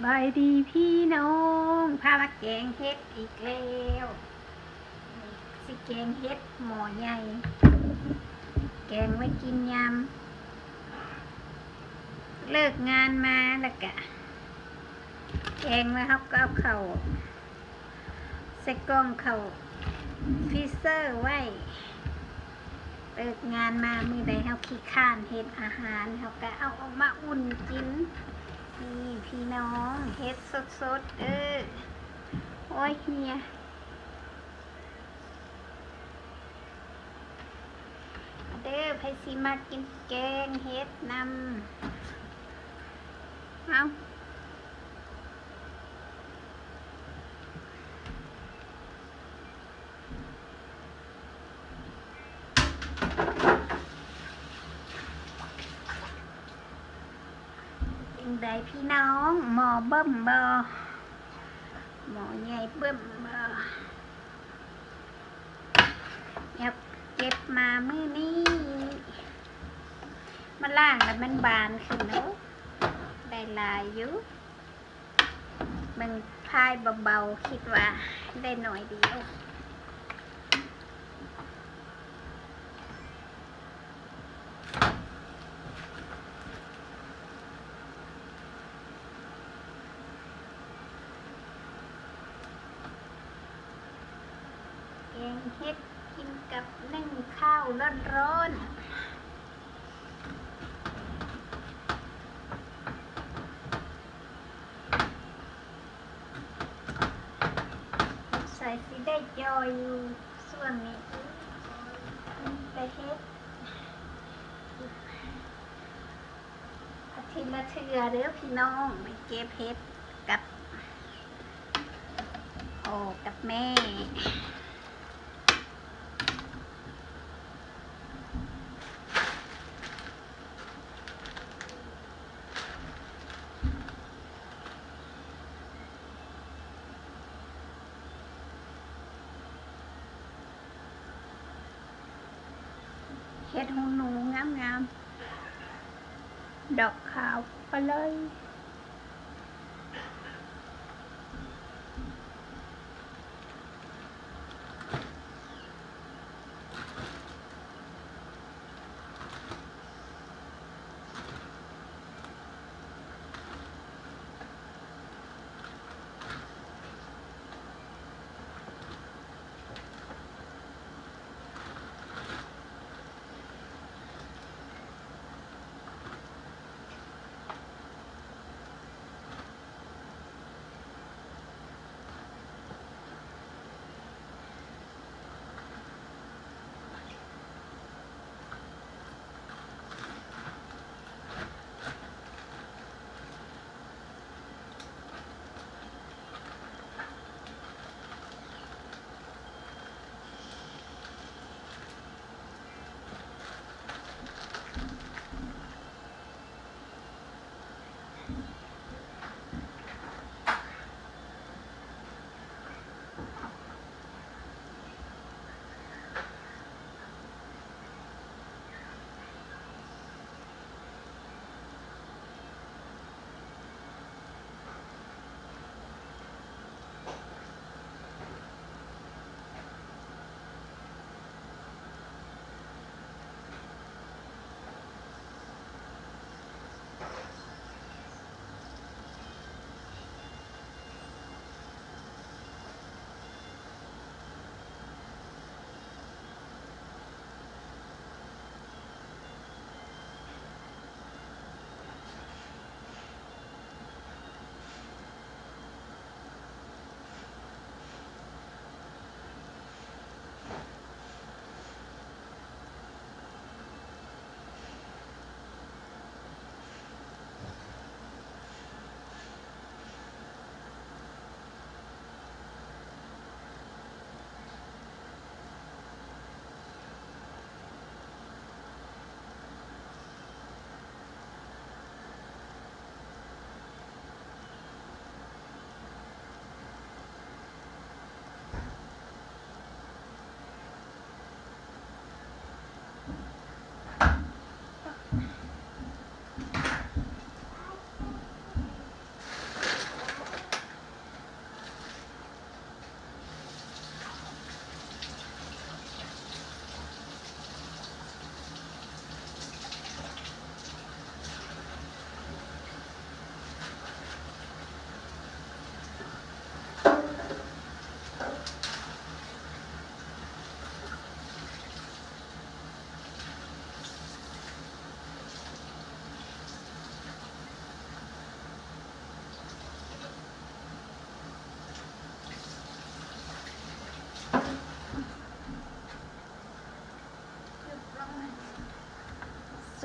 ບາຍດີພີ່ນ້ອງ ພາມາແກງເຫັດອີກແລ້ວ. ຊິແກງເຫັດໝໍ້ໃຫຍ່ ແກງໄວ້ກິນຍາມເລີກງານມາ ແລ້ວກະແກງແລ້ວເຮົາກໍເອົາເຂົ້າ ໃສ່ກ່ອງເຂົ້າຟຣີເຊີໄວ້. ເລີກງານມາມື້ໃດເຮົາຂີ້ຄ້ານເຮັດອາຫານ ເຮົາກໍເອົາອອກມາອຸ່ນກິນ. ນີ້ພີ່ນ້ອງ ເຫັດສົດໆເດີ້. ໂອ້ຍ ເຫື່ອ. ມາເດີ້ ໃຜຊິມັກກິນແກງເຫັດນຳ. ເອົາ ຈັ່ງໃດພີ່ນ້ອງ ໝໍ້ເບິ່ມບໍ່? ໝໍ້ໃຫຍ່ເບິ່ມບໍ່? ແອບເກັບມາມື້ນີ້ ມາລ້າງແລ້ວມັນບານຂຶ້ນເນາະ ໄດ້ຫຼາຍຢູ່. ເບິ່ງພາຍເບົາໆ ຄິດວ່າໄດ້ໜ້ອຍດຽວ. ແກງເຫັດກິນກັບໜຶ້ງເຂົ້າຮ້ອນໆ. ໃສ່ຊິໄດ້ຈ່ອຍຢູ່ຊ່ວງນີ້ ໄປເຮັດອາທິດລະເທື່ອເດີ້ພີ່ນ້ອງ ໄປເກັບເຫັດກັບພໍ່ກັບແມ່. ເຫັດຫູໜູງາມໆ ດອກຂາວອະລ່ອຍ.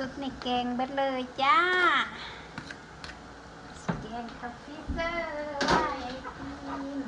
ຊຸດນີ້ແກງເບິດເລີຍຈ້າ ແກງເຂົ້າຟຣີເຊີໄວ້ກິນ.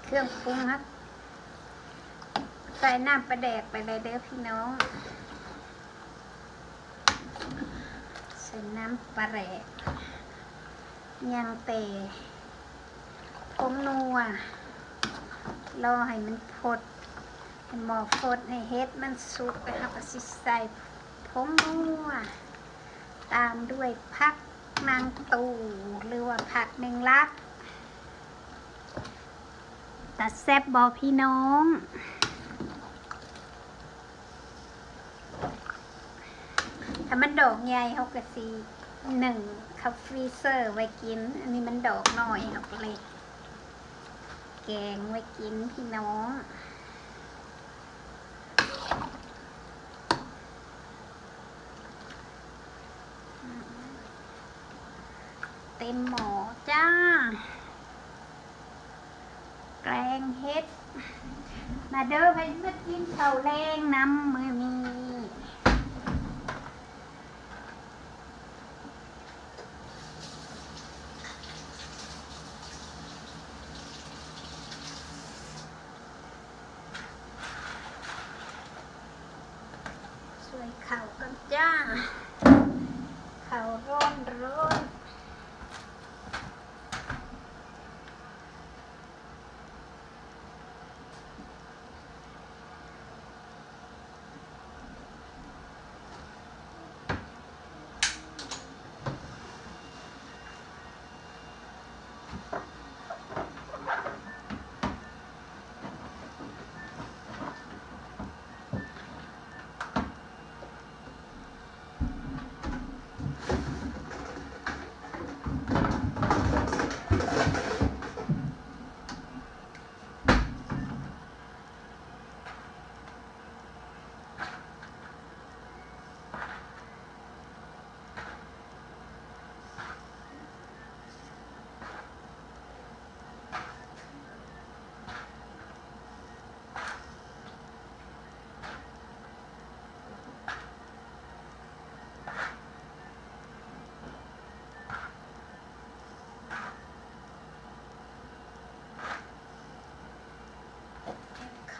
ເຄື່ອງປຸງເຮົາໃສ່ນ້ຳປາແດກໄປເລີຍເດີພີ່ນ້ອງ. ໃສ່ນ້ຳປາແດກ ຍັງແຕ່ຜົງນົວ ລໍໃຫ້ມັນຟົດ ໃຫ້ໝໍ້ຟົດ ໃຫ້ເຫັດມັນສຸກ ແລ້ວເຮົາກໍຊິໃສ່ຜົງນົວ ຕາມດ້ວຍຜັກນາງຕູ້ ຫຼືວ່າຜັກແມງລັກ. ຕາແຊບບໍ່ພີ່ນ້ອງ? ຖ້າມັນດອກໃຫຍ່ເຮົາກໍຊິໜຶ້ງເຂົ້າຟຣີເຊີໄວ້ກິນ, ອັນນີ້ມັນດອກນ້ອຍ ເຮົາກໍເລີຍແກງໄວ້ກິນພີ່ນ້ອງ. ເຕັມໝໍ້ຈ້າ. ແກງເຫັດ ມາເດີ ໃຜມາກິນເຂົ້າແລງນຳມື້ນີ້. ຊ່ວຍເຂົ້າກັນຈ້າ ເຂົ້າຮ້ອນໆ.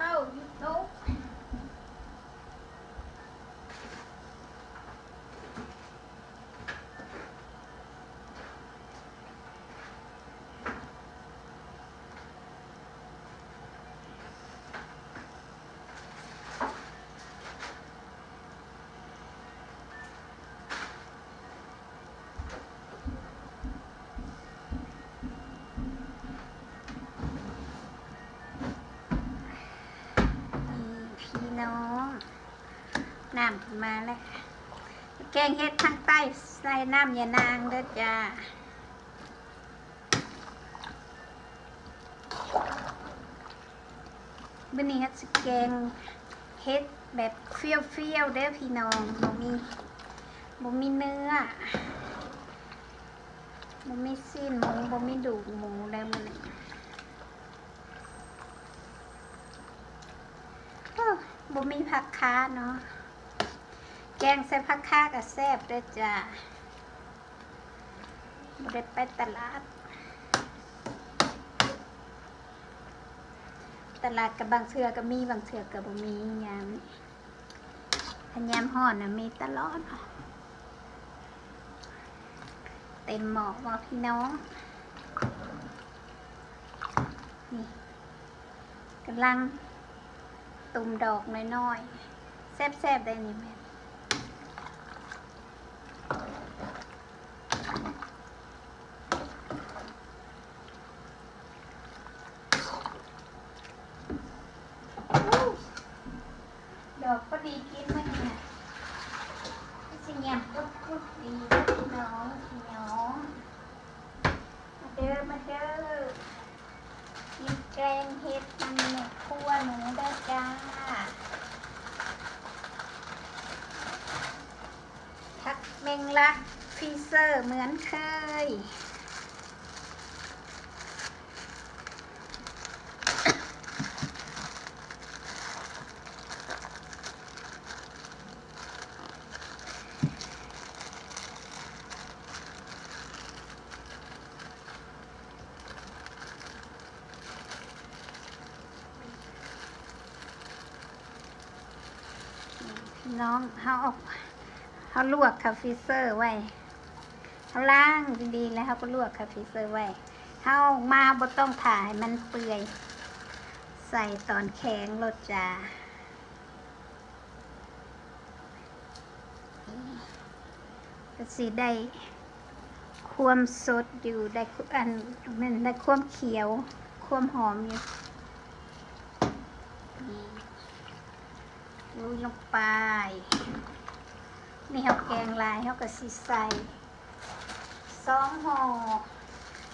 ເຂົ້າຢູ່ໂຕະ. ນີ້ພີ່ນ້ອງ ນ້ຳຂຶ້ນມາແລ້ວ. ແກງເຫັດທາງໃຕ້ໃສ່ນ້ຳຍານາງເດີຈ້າ. ມື້ນີ້ເຮົາຊິແກງເຫັດແບບຟຽວໆເດີພີ່ນ້ອງ ບໍ່ມີ ບໍ່ມີເນື້ອ ບໍ່ມີຊີ້ນໝູ ບໍ່ມີດູກໝູເດີມື້ນີ້. ໂອ້ ບໍ່ມີຜັກຄາເນາະ ແກງໃສ່ຜັກຄາກໍແຊບເດີຈ້າ. ບໍ່ໄດ້ໄປຕະຫຼາດ ຕະຫຼາດກໍບາງເທື່ອກໍມີ ບາງເທື່ອກໍບໍ່ມີ. ຍາມ ຄັນຍາມຮ້ອນນະມີຕະຫຼອດ. ເຕັມໝໍ້ບໍ່ພີ່ນ້ອງ? ນີ້ ກຳລັງຕຸ່ມດອກນ້ອຍໆ ແຊບໆ ໄດ໋ນີ້ແມ່ນ. ເ ດອກພໍດີກິນມື້ນີ້ນະ ຄືຊິຍຳກົບໆດີເດີພີ່ນ້ອງ ພີ່ນ້ອງ ມາເດີ ມາເດີ ກິນແກງເຫັດນຳແມ່ຄົວໜູເດີຈ້າ. ຜັກແມງລັກຟຣີເຊີເໝືອນເຄີຍ. ພີ່ນ້ອງ ເຮົາເອົາ ເຮົາລວກເຂົ້າຟຣີເຊີໄວ້ ເຮົາລ້າງດີໆ ແລ້ວເຮົາກໍລວກເຂົ້າຟຣີເຊີໄວ້ ເຮົາເອົາອອກມາບໍ່ຕ້ອງຖ້າໃຫ້ມັນເປື່ອຍ ໃສ່ຕອນແຂງໂລດຈ້າ. ກໍຊິໄດ້ຄວາມສົດຢູ່ ໄດ້ ອັນ ແມ່ນໄດ້ຄວາມຂຽວ ຄວາມຫອມຢູ່ ນີ້ ລຸຍລົງໄປ. ນີ້ເຮົາແກງຫຼາຍ ເຮົາກໍຊິໃສ່ ສອງຫໍ່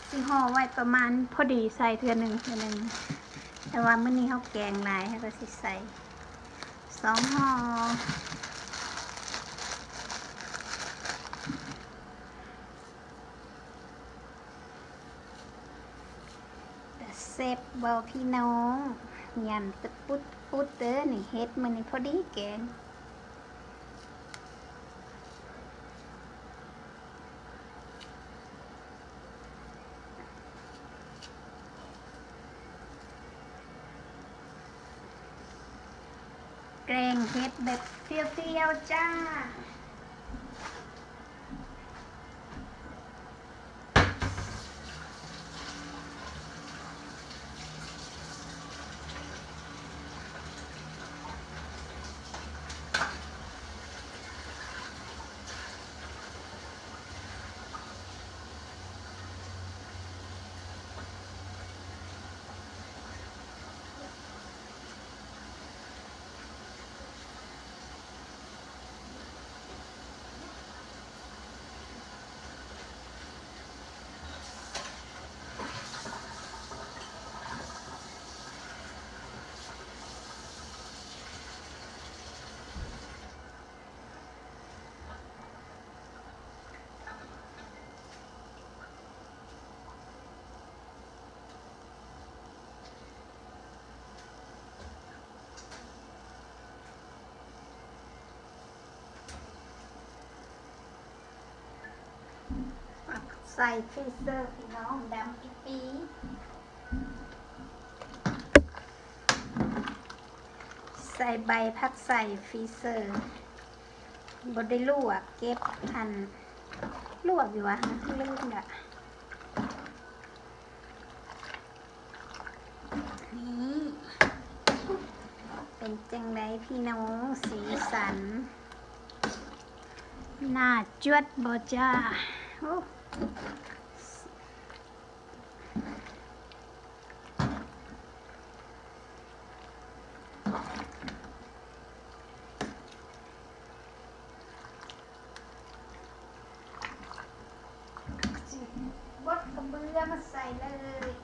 ຊິຫໍ່ໄວ້ປະມານພໍດີໃສ່ເທື່ອໜຶ່ງ ເທື່ອໜຶ່ງ ແຕ່ວ່າມື້ນີ້ເຮົາແກງຫຼາຍ ເຮົາກໍຊິໃສ່ສອງຫໍ່. ແຊບບໍ່ພີ່ນ້ອງ? ຍຳຕະປຸດປຸດເດີ ນີ້ເຫັດມື້ນີ້ພໍດີແກງ. ແກງເຫັດແບບຟຽວໆ ຈ້າ. ໃສ່ຟຣີເຊີ ພີ່ນ້ອງ ດຳປີໆ. ໃສ່ໃບຜັກໄຊຟຣີເຊີ ບໍ່ໄດ້ລວກ ເກັບ ອັນ ລວກຢູ່ຫວາ ລືມລະ. ນີ້ ເປັນຈັ່ງໃດພີ່ນ້ອງ ສີສັນ ໜ້າຈວດບໍ່ຈ້າ? ໂອ້. ຊິບົດກະເບື້ອມາໃສ່ເລີຍ.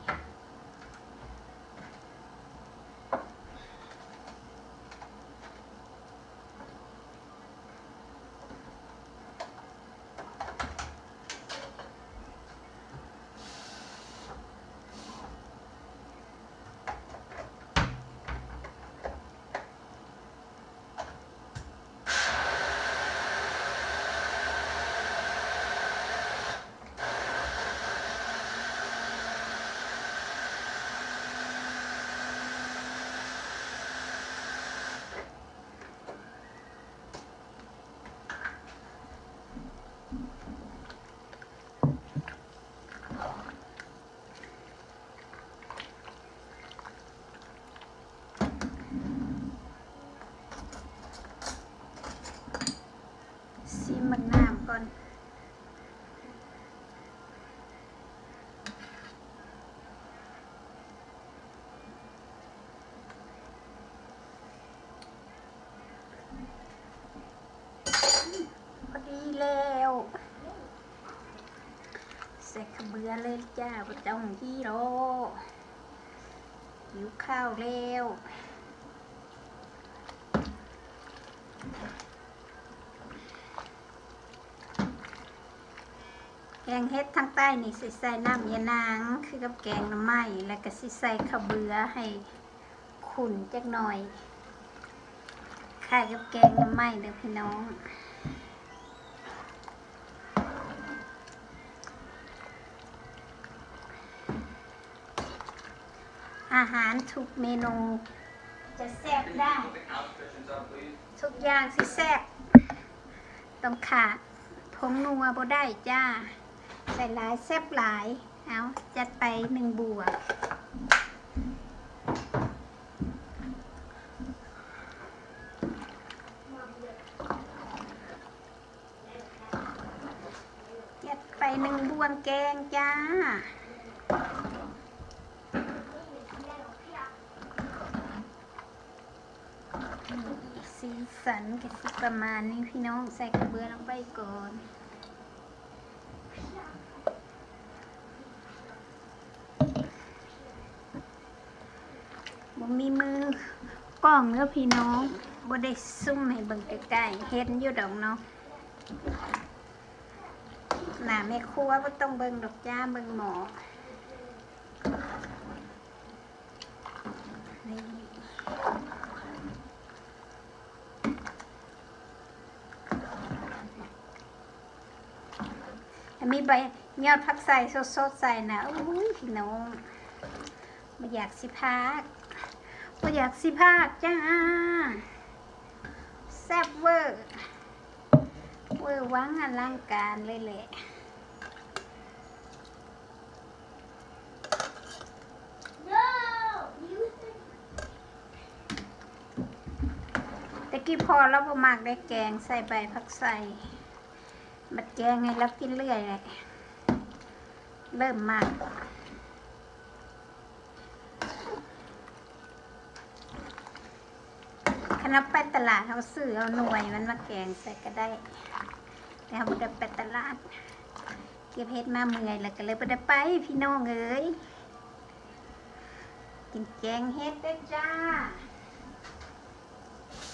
ຊີມບັກນ້ຳກ່ອນ. ແ ເຂົ້າເບືອເລີຍຈ້າ ບໍ່ຕ້ອງຮີ້ໂລ ຫິວເຂົ້າແລ້ວ. ແກງເຫັດທາງໃຕ້ນີ້ຊິໃສ່ນ້ຳຍານາງ ຄືກັບແກງໜໍ່ໄມ້ ແລ້ວກໍຊິໃສ່ເຂົ້າເບືອໃຫ້ຂຸ້ນຈັກໜ່ອຍ ຄ້າຍກັບແກງໜໍ່ໄມ້ເດີພີ່ນ້ອງ. ອາຫານທຸກເມນູຈະແຊບໄດ້ ທຸກຢ່າງຊິແຊບ ຕ້ອງຂາດຜົງນົວບໍ່ໄດ້ຈ້າ ໃສ່ຫຼາຍແຊບຫຼາຍ. ເອົາ ຈັດໄປໜຶ່ງບ່ວງ. ຈັດໄປໜຶ່ງບ່ວງແກງຈ້າ. ສີສັນກໍຊິປະມານນີ້ພີ່ນ້ອງ ໃສ່ເຂົ້າເບືອລົງໄປກ່ອນ. ບໍ່ມີມືກ້ອງເດີພີ່ນ້ອງ ບໍ່ໄດ້ຊູມໃຫ້ເບິ່ງໃກ້ໆ ເຫັນຢູ່ດອກເນາະ. ໜ້າແມ່ຄົວບໍ່ຕ້ອງເບິ່ງດອກຈ້າ ເບິ່ງໝໍ້. ນີ້ ມີໃບຍອດຜັກໄຊສົດໆໃສ່ນະ ໂອ້ຍ ພີ່ນ້ອງ ບໍ່ຢາກຊິພາກ ບໍ່ຢາກຊິພາກຈ້າ ແຊບເວີ ເວີວັງອະລັງການເລີຍແຫຼະ. ແຕ່ກີ້ພໍ່ລາວບໍ່ມັກໄດ້ແກງໃສ່ໃບຜັກໄຊ ບັດແກງໃຫ້ລາວກິນເລື້ອຍແຫຼະ ເລີ່ມມັກ. ຄັນເຮົາໄປຕະຫຼາດ ເຮົາຊື້ເອົາໜ່ວຍມັນມາແກງໃສ່ກໍໄດ້ ແຕ່ເຮົາບໍ່ໄດ້ໄປຕະຫຼາດ ເກັບເຫັດມາເມື່ອຍແລ້ວ ກໍເລີຍບໍ່ໄດ້ໄປ ພີ່ນ້ອງເອີຍ. ກິນແກງເຫັດເດີ້ຈ້າ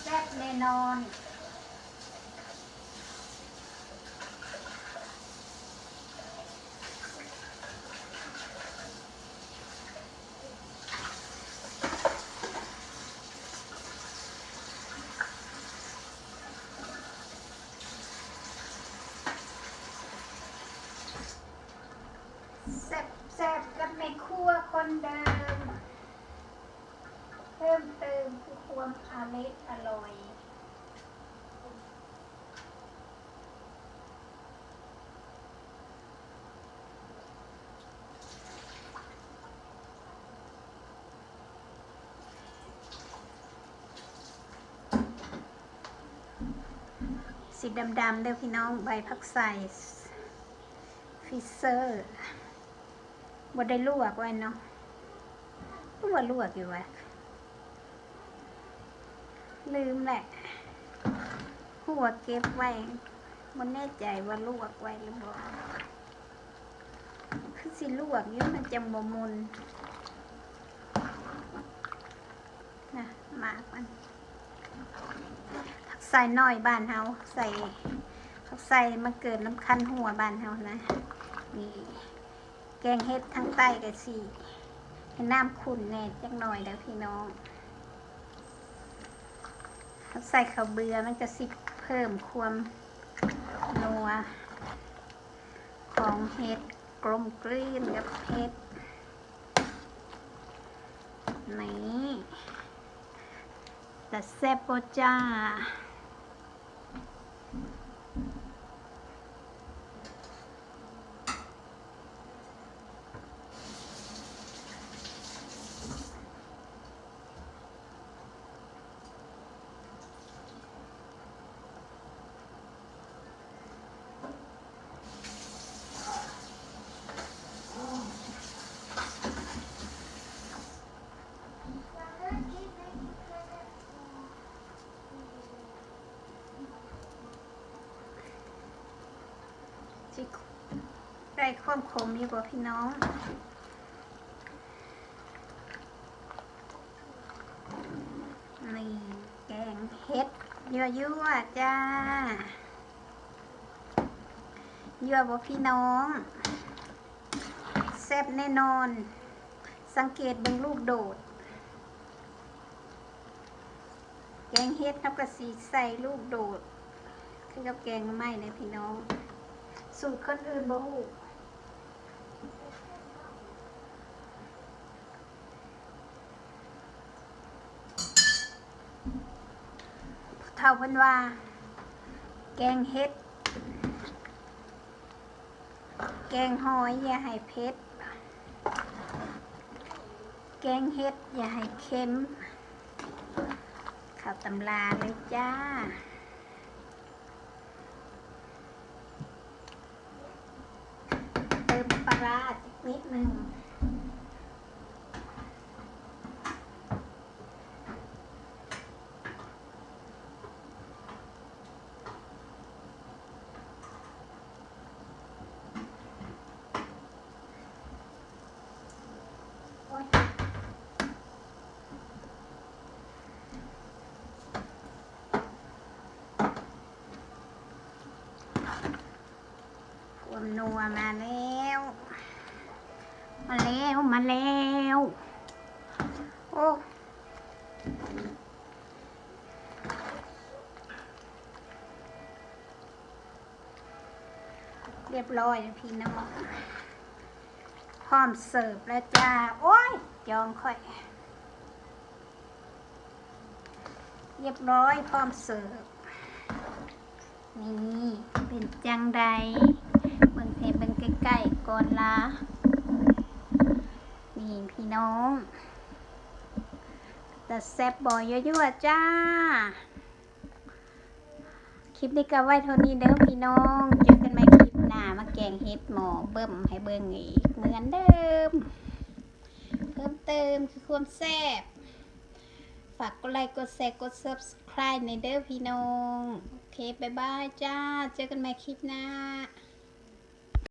ແຊບແນ່ນອນ. ແຊບໆ ກັບແມ່ຄົວຄົນເດີມ ເພີ່ມເຕີມຄືຄວາມອະເລັດອະລ່ອຍ. ສີດຳໆເດີ້ພີ່ນ້ອງ ໃບຜັກໄຊ ຟີເຊີ ບໍ່ໄດ້ລວກໄວ້ເນາະ ຫຼືວ່າລວກຢູ່ວະ ລືມແຫຼະ ຮູ້ວ່າເກັບໄວ້ ບໍ່ແນ່ໃຈວ່າລວກໄວ້ຫຼືບໍ່. ຄືຊິລວກຢູ່ ມັນຈັ່ງບໍ່ໝຸ່ນນະ ໝາກມັນ. ຜັກໄຊນ້ອຍບ້ານເຮົາ ໃສ່ ຜັກໄຊມາເກີດນຳຄັນຫົວບ້ານເຮົານະ. ນີ້ ແກງເຫັດທາງໃຕ້ກໍຊິໃຫ້ນ້ຳຂຸ້ນແດ່ຈັກໜ່ອຍເດີ້ພີ່ນ້ອງ. ເຮົາໃສ່ເຂົ້າເບືອ ມັນກໍຊິເພີ່ມຄວາມນົວຂອງເຫັດ ກົມກືນກັບເຫັດ. ນີ້ ຕາແຊບບໍ່ຈ້າ? ໄດ້ຄວາມຂົມຢູ່ບໍ່ພີ່ນ້ອງ? ນີ້ ແກງເຫັດຍົວໆ ຈ້າ. ຍົວບໍ່ພີ່ນ້ອງ? ແຊບແນ່ນອນ. ສັງເກດເບິ່ງລູກໂດດ. ແກງເຫັດເຮົາກໍຊິໃສ່ລູກໂດດ ຄືກັບແກງໜໍ່ໄມ້ເດ້ພີ່ນ້ອງ. ສູດຄົນອື່ນບໍ່ຮູ້. ຜູ້ເຖົ້າເພິ່ນວ່າ ແກງເຫັດ ແກງຫອຍຢ່າໃຫ້ເຜັດ, ແກງເຫັດຢ່າໃຫ້ເຄັມ. ເຂົ້າຕຳລາເລີຍຈ້າ. ເຕີມປາຮ້າອີກນິດໜຶ່ງ. ຄວາມນົວມາແລ້ວ ມາແລ້ວ ມາແລ້ວ. ໂອ້ ຮຽບຮ້ອຍແລ້ວພີ່ນ້ອງ ພ້ອມເສີບແລ້ວຈ້າ. ໂອ້ຍ ຈອງຂ້ອຍ. ຮຽບຮ້ອຍ ພ້ອມເສີບ. ນີ້ ເປັນຈັ່ງໃດ ເບິ່ງ ໃຫ້ເບິ່ງໃກ້ໆກ່ອນລະ. ນີ້ພີ່ນ້ອງ ເປັນຕາແຊບບໍ່? ຍົວໆ ຈ້າ. ຄລິບນີ້ກໍໄວ້ເທົ່ານີ້ເດີພີ່ນ້ອງ. ເຈີກັນໃໝ່ຄລິບໜ້າ ມາແກງເຫັດໝໍ້ເບິ່ມໃຫ້ເບິ່ງອີກເໝືອນເດີມ. ເພີ່ມເຕີມຄືຄວາມແຊບ ຝາກກົດໄລ ກົດແຊ ກົດ Subscribe ແດ່ເດີພີ່ນ້ອງ. ໂອເຄ ບາຍບາຍຈ້າ. ເຈີກັນໃໝ່ຄລິບໜ້າ.